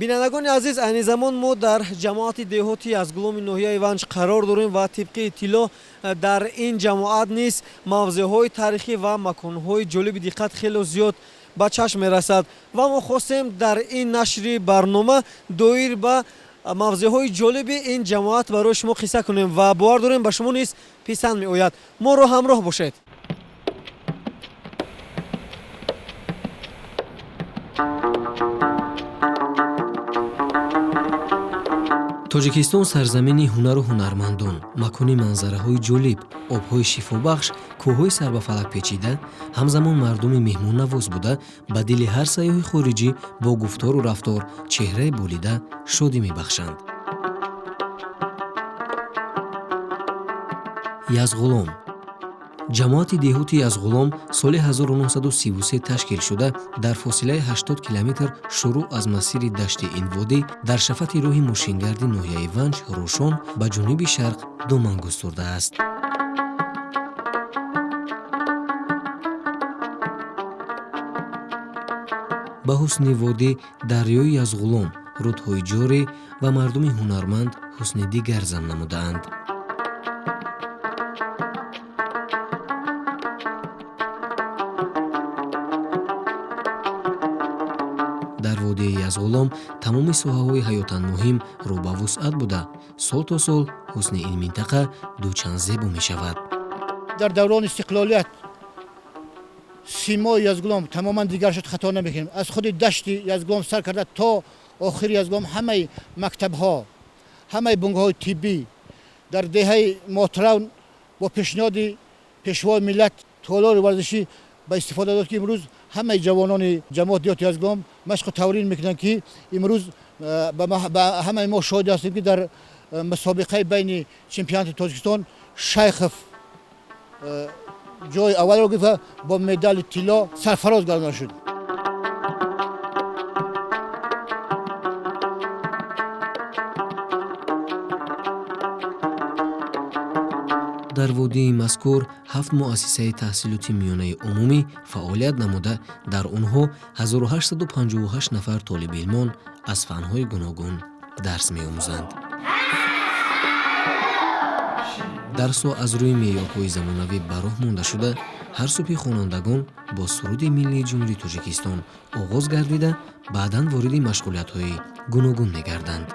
Бинандагони азиз, айни замон мо дар ҷамоати деҳоти Язғуломи ноҳияи Ванҷ қарор дорем ва тибқи иттилоъ дар ин ҷамоат низ мавзеъҳои таърихӣ ва маконҳои ҷолиби диққат хело зиёд ба чашм мерасад ва мо хостем дар ин нашри барнома доир ба мавзеъҳои ҷолиби ин ҷамоат барои шумо қисса кунем ва бовар дорем, ба шумо низ писанд меояд. Моро ҳамроҳ бошед. Тоҷикистон сарзамини ҳунару ҳунармандон, макони манзараҳои ҷолиб, обҳои шифобахш, кӯҳҳои сарбафалак печида, ҳамзамон мардуми меҳмоннавоз буда, ба дили ҳар сайёҳи хориҷӣ бо гуфтору рафтор, чеҳраи болида шодӣ мебахшанд. Язғулом. Ҷамоати деҳоти Язғулом соли 1933 ташкил шуда, дар фосилаи 80 километр шурӯъ аз масири дашти ин водӣ дар шафати роҳи мошингарди ноҳияи Ванҷ Рӯшон ба ҷониби шарқ доман густурдааст. Ба ҳусни водӣ дарёи Язғулом, рудҳои ҷорӣ ва мардуми ҳунарманд ҳусни дигар зам намудаанд. Дар водии Язғулом тамоми соҳаҳои ҳаётан муҳим рӯ ба вусъат буда, сол то сол ҳусни ин минтақа дучанд зебо мешавад. Дар даврони истиқлолият симои Язғулом тамоман дигар шуд, хато намекунем. Аз худи дашти Язғулом сар карда то охири Язғулом ҳамаи мактабҳо, ҳамаи бунгоҳҳои тиббӣ, дар деҳаи Мотрав бо пешниҳоди Пешвои миллат толори варзишӣ ба истифода дод, ки имрӯз ҳамаи ҷавонони ҷамоати деҳоти Язғулом машқу таврин мекунанд, ки имрӯз ба ҳамаи мо шоҳид ҳастем, ки дар мусобиқаи байни чемпионати Тоҷикистон Шайхов ҷои аввалро гирифт ва бо медали тилло сарфароз гардона шуд. Дар водии мазкур ҳафт муассисаи таҳсилоти миёнаи умумӣ фаъолият намуда, дар онҳо 1858 нафар толибилмон аз фанҳои гуногун дарс меомӯзанд. Дарсҳо аз рӯи меъёрҳои замонавӣ ба роҳ монда шуда, ҳар субҳи хонандагон бо суруди миллии Ҷумҳурии Тоҷикистон оғоз гардида, баъдан вориди машғулиятҳои гуногун мегарданд.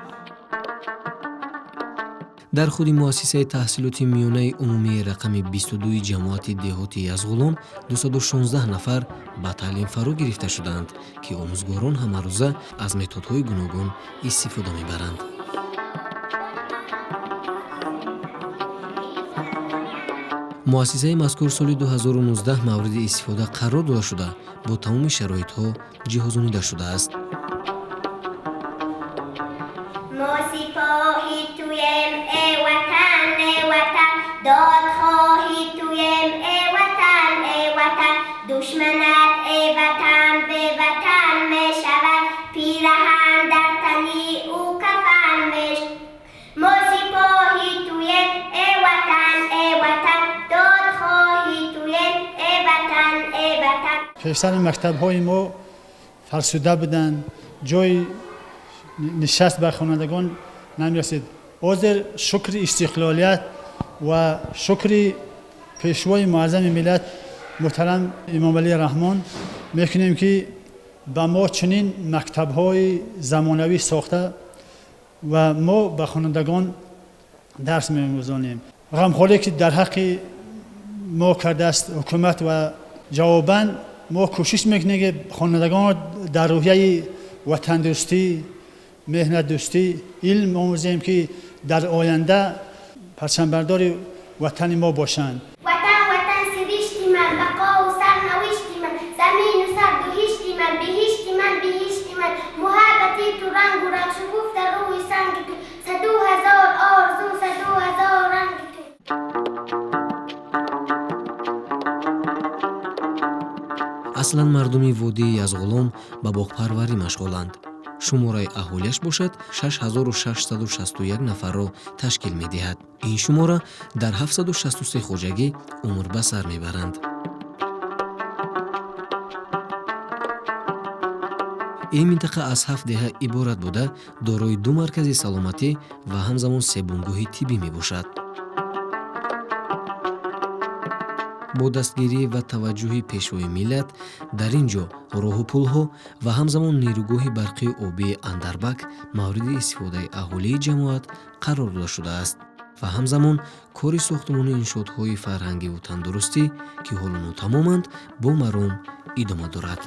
Дар худи муассисаи таҳсилоти миёнаи умумии рақами 22 ҷамоати деҳоти Язғулом 216 нафар ба таълим фаро гирифта шудаанд, ки омӯзгорон ҳамарӯза аз методҳои гуногун истифода мебаранд. Муассисаи мазкур соли 2019 мавриди истифода қарор дода шуда, бо тамоми шароитҳо ҷиҳозонида шудааст. Мо сипоҳи туем, э ватан, э ватан, додхоҳи туем, э ватан, э ватан, душманат, э ватан, беватан мешавад, пираҳан дар тани ӯ кафан меш. Мо сипоҳи туем, э ватан, э ватан, додхоҳи туем, э ватан, э ватан. Пештари мактабҳои мо фарсуда буданд, ҷои нишаст ба хонандагон намерасид. Ҳозир шукри истиқлолият ва шукри Пешвои муаззами миллат муҳтарам Эмомалӣ Раҳмон мекунем, ки ба мо чунин мактабҳои замонавӣ сохта ва мо ба хонандагон дарс меомӯзонем. Ғамхорие ки дар ҳаққи мо кардааст ҳукумат, ва ҷавобан мо кӯшиш мекунем, ки хонандагонро дар рӯҳияи ватандӯстӣ, меҳнатдӯстӣ илм омӯзем, ки дар оянда парчамбардори ватани мо бошанд. Ватан, ватан, сиришти ман, бақову сарнавишти ман, замину сарду ҳишти ман, биҳишти ман, биҳишти ман, муҳаббати ту рангу ранг шукуфта рӯи санги ту, саду ҳазор орзу, саду ҳазор ранги ту. Аслан мардуми водии Язғулом ба боғпарварӣ машғуланд. Шумораи аҳолиаш бошад 6661 нафарро ташкил медиҳад. Ин шумора дар 763 хоҷагӣ умр ба сар мебаранд. Ин минтақа аз 7 деҳа иборат буда, дорои 2 маркази саломатӣ ва ҳамзамон 3 бунгоҳи тиббӣ мебошад. Бо дастгирӣ ва таваҷҷӯҳи пешвои миллат дар ин ҷо роҳу пулҳо ва ҳамзамон нерӯгоҳи барқии обии Андарбак мавриди истифодаи аҳолии ҷамоат қарор дода шудааст ва ҳамзамон кори сохтмони иншоотҳои фарҳангиву тандурустӣ, ки ҳоло нотамоманд, бо маром идома дорад.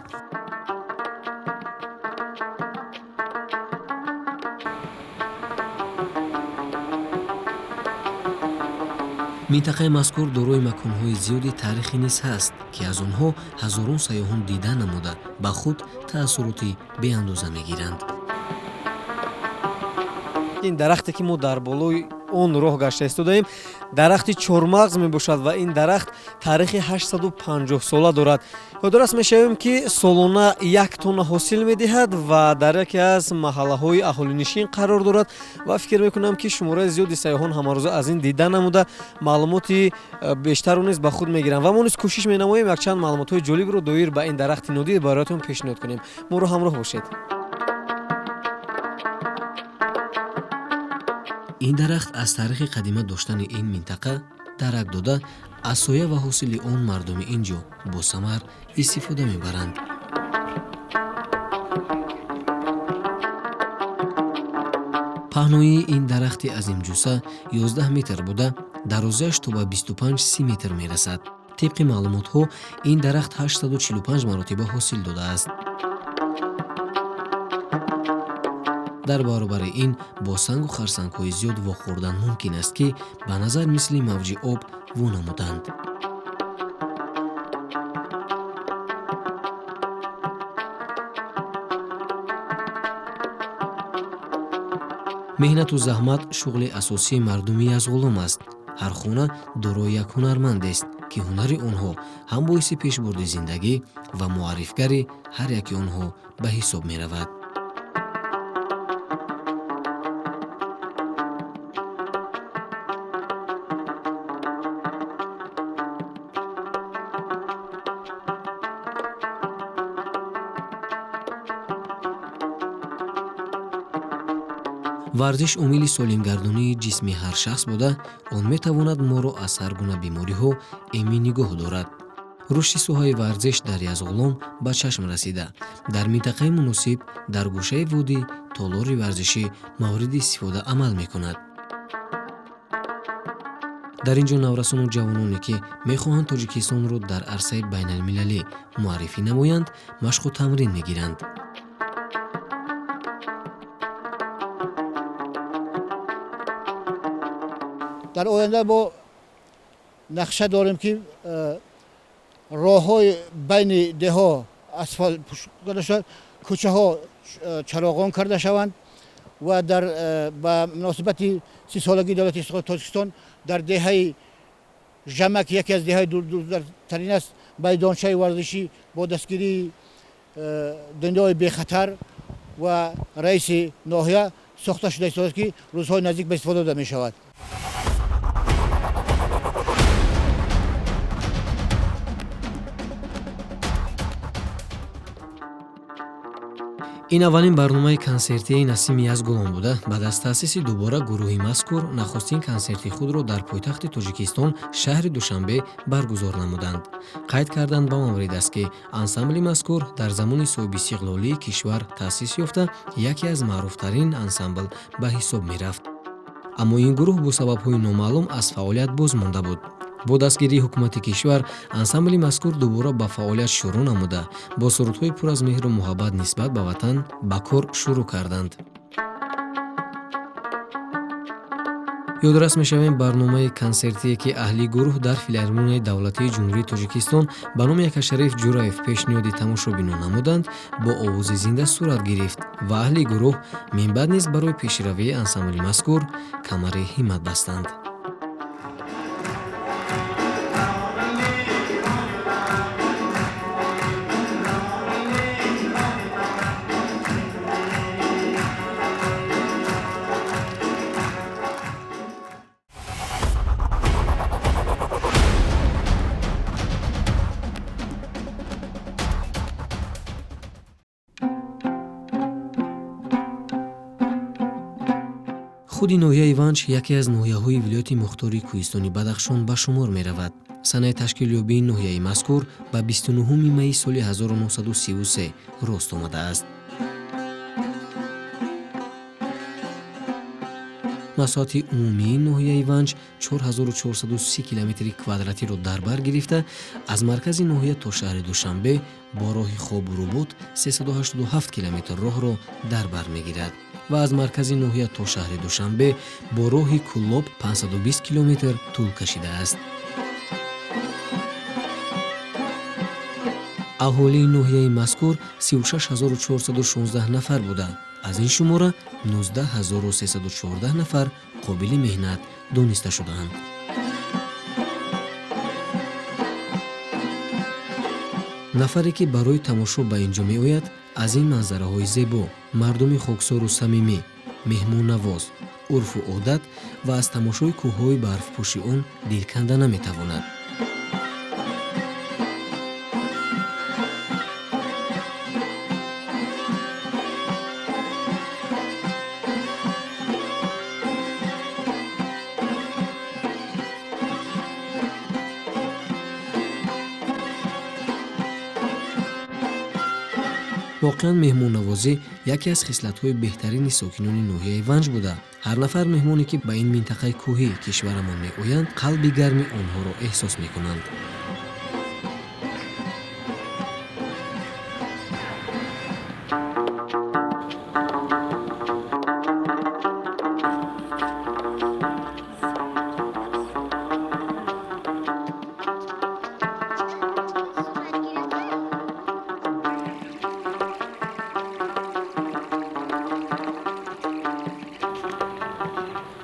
Минтақаи мазкур дорои маконҳои зиёди таърихӣ низ ҳаст, ки аз онҳо ҳазорон сайёҳон дида намуда ба худ таассуроти беандоза мегиранд. Ин дарахте, ки мо дар болои он роҳ гашта истодаем, дарахти чормағз мебошад ва ин дарахт таърихи 850 сола дорад. Ёдрас мешавем, ки солона 1 тонна ҳосил медиҳад ва дар яке аз маҳаллаҳои аҳолинишин қарор дорад ва фикр мекунам, ки шумораи зиёди сайёҳон ҳамарӯза аз ин дида намуда маълумоти бештарро низ ба худ мегиранд ва мо низ кӯшиш менамоем якчанд маълумотҳои ҷолибро доир ба ин дарахти нодир бароятон пешниҳод кунем. Моро ҳамроҳ бошед. Ин дарахт аз таърихи қадима доштани ин минтақа дарак дода, аз соя ва ҳосили он мардуми ин ҷо бо самар истифода мебаранд. Паҳноии ин дарахти азимҷусса 11 метр буда, дарозиаш то ба 25-30 метр мерасад. Тибқи маълумотҳо, ин дарахт 845 маротиба ҳосил додааст. Дар баробари ин бо сангу харсангҳои зиёд вохӯрдан мумкин аст, ки ба назар мисли мавҷи об вонамуданд. Меҳнату заҳмат шуғли асосии мардуми Язғулом аст. Ҳар хона дорои як ҳунармандест, ки ҳунари онҳо ҳам боиси пешбурди зиндагӣ ва муаррифгари ҳар яки онҳо ба ҳисоб меравад. Варзиш омили солимгардонии ҷисми ҳар шахс буда, он метавонад моро аз ҳар гуна бемориҳо эмин нигоҳ дорад. Рушди соҳаи варзиш дар Язғулом ба чашм расида, дар минтақаи муносиб дар гӯшаи водӣ толори варзишӣ мавриди истифода амал мекунад. Дар ин ҷо наврасону ҷавононе, ки мехоҳанд Тоҷикистонро дар арсаи байналмилалӣ муаррифӣ намоянд, машқу тамрин мегиранд. Дар оянда мо нақша дорем, ки роҳҳои байни деҳо асфалт карда шавад, кӯчаҳо чароғон карда шаванд ва ба муносибати 30-солагии давлати истиқлоли Тоҷикистон дар деҳаи Жама, ки яке аз деҳаи дуртарин аст, майдончаи варзишӣ бо дастгирии дунёи бехатар ва раиси ноҳия сохта шуда истодааст, ки рӯзҳои наздик ба истифода дода мешавад. Ин аввалин барномаи консертии Насими Язғулом буда, баъд аз таъсиси дубора гурӯҳи мазкур нахустин консерти худро дар пойтахти Тоҷикистон, шаҳри Душанбе баргузор намуданд. Қайд карданд ба маврид аст, ки ансамбли мазкур дар замони соҳибистиқлолии кишвар таъсис ёфта, яке аз маъруфтарин ансамбл ба ҳисоб мерафт. Аммо ин гурӯҳ бо сабабҳои номаълум аз фаъолият боз монда буд. Бо дастгирии ҳукумати кишвар ансамбли мазкур дубора ба фаъолият шурӯъ намуда, бо сурудҳои пур аз меҳру муҳаббат нисбат ба ватан ба кор шурӯъ карданд. Ёдрас мешавем барномаи консертие, ки аҳли гурӯҳ дар филармонияи давлатии Ҷумҳурии Тоҷикистон ба номи Акашариф Ҷураев пешниҳоди тамошобинон намуданд, бо овози зинда сурат гирифт ва аҳли гурӯҳ минбаъд низ барои пешравии ансамбли мазкур камари ҳиммат бастанд. Худи ноҳияи Ванҷ яке аз ноҳияҳои вилояти мухтори Кӯҳистони Бадахшон ба шумор меравад. Санаи ташкилёбии ноҳияи мазкур ба 29 майи соли 1933 рост омадааст. Масоҳати умумии ноҳияи Ванҷ 4430 километри квадратиро дар бар гирифта, аз маркази ноҳия то шаҳри Душанбе бо роҳи Хобу Рубот 387 километр роҳро дар бар мегирад ва аз маркази ноҳия то шаҳри Душанбе бо роҳи Куллоб 520 километр тӯл кашидааст. Аҳолии ноҳияи мазкур 36416 нафар буда, аз ин шумора 19314 нафар қобили меҳнат дониста шудаанд. Нафаре ки барои тамошо ба ин ҷо меояд, аз ин манзараҳои зебо, мардуми хоксору самимӣ, меҳмоннавоз, урфу одат ва аз тамошои кӯҳҳои барфпӯши он дилканда наметавонад. Воқеан, меҳмоннавозӣ яке аз хислатҳои беҳтарини сокинони ноҳияи Ванҷ буда, ҳар нафар меҳмоне ки ба ин минтақаи кӯҳӣ кишварамон меоянд, қалби гарми онҳоро эҳсос мекунанд.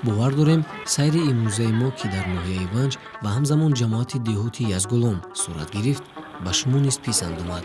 Бовар дорем, сайри имрӯзаи мо, ки дар ноҳияи Ванҷ ва ҳамзамон ҷамоати деҳоти Язгулом сурат гирифт, ба шумо низ писанд омад.